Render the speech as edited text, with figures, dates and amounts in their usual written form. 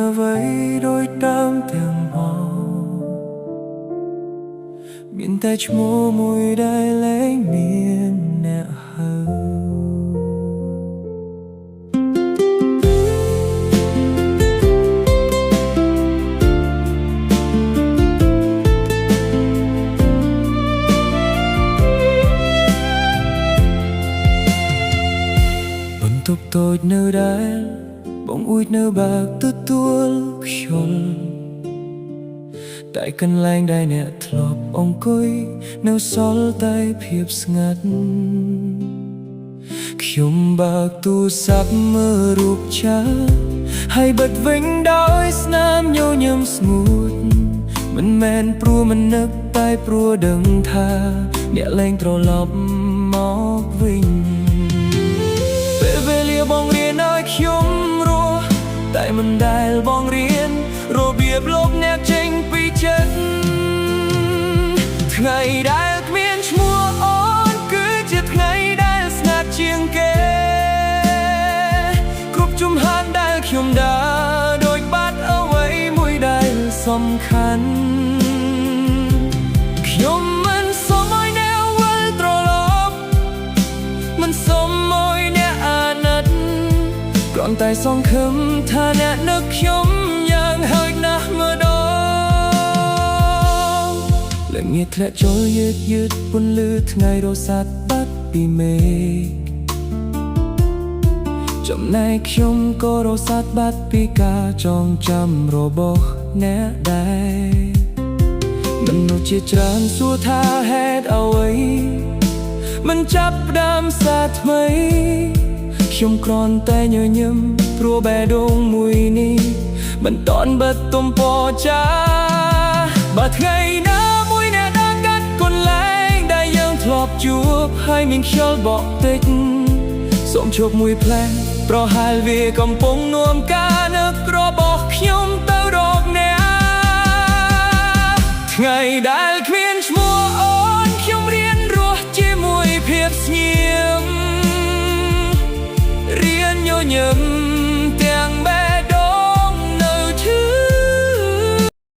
អ្វីដូចដើមទាំងអស់មានតែឈ្មោះមួយដែលលែងមានអ្នកហៅ បន្ទប់តូចនៅដែលបងអួចនៅបើកទទួលខ្យល់តែកន្លែងដែលអ្នកធ្លាប់អង្គុយនៅសល់តែភាពស្ងាត់ខ្ញុំបើកទូរស័ព្ទមើលរូបចាស់ហើយបិទវិញដោយស្នាមញញឹមស្ងួតមិនមែនព្រោះមិននឹកតែព្រោះដឹងថាអ្នកលែងត្រឡប់មកវិញ ពេលវេលាបងរៀនឲ្យខ្ញុំរស់តែមិនដែលបងរៀនរបៀបលុបអ្នកចេញពីចិត្តថ្ងៃដែលគ្មានឈ្មោះអូនគឺជាថ្ងៃដែលស្ងាត់ជាងគេគ្រប់ជំហានដែលខ្ញុំដើរដោយបាត់អ្វីមួយដែលសំខាន់ខ្ញុំមិនសុំឲ្យអ្នកវិលត្រឡប់ មិនសុំឲ្យអ្នកអាណិតគ្រាន់តែសង្ឃឹមថាអ្នកនឹកខ្ញុំយ៉ាងហោចណាស់ម្ដងល្ងាចធ្លាក់ចូលយឺតយឺតពន្លឺថ្ងៃរសាត់បាត់ពីមេឃចំណែកខ្ញុំក៏រសាត់បាត់ពីការចងចាំរបស់អ្នកដែរមនុស្សជាច្រើនសួរថាហេតុអ្វី មិនចាប់ផ្ដើមសារថ្មីខ្ញុំគ្រាន់តែញញឹមព្រោះបេះដូងមួយនេះមិនតន់បិទទំព័រចាបើថ្ងៃណាមួយអ្នកដើរកាត់កន្លែងដែលយើងធ្លាប់ជួបហើយមានខ្យល់បក់តិចសូមឈប់មួយភ្លែតប្រហែលវាកំពុងនាំការនឹករបស់ខ្ញុំទៅរកអ្នកថ្ងៃដែល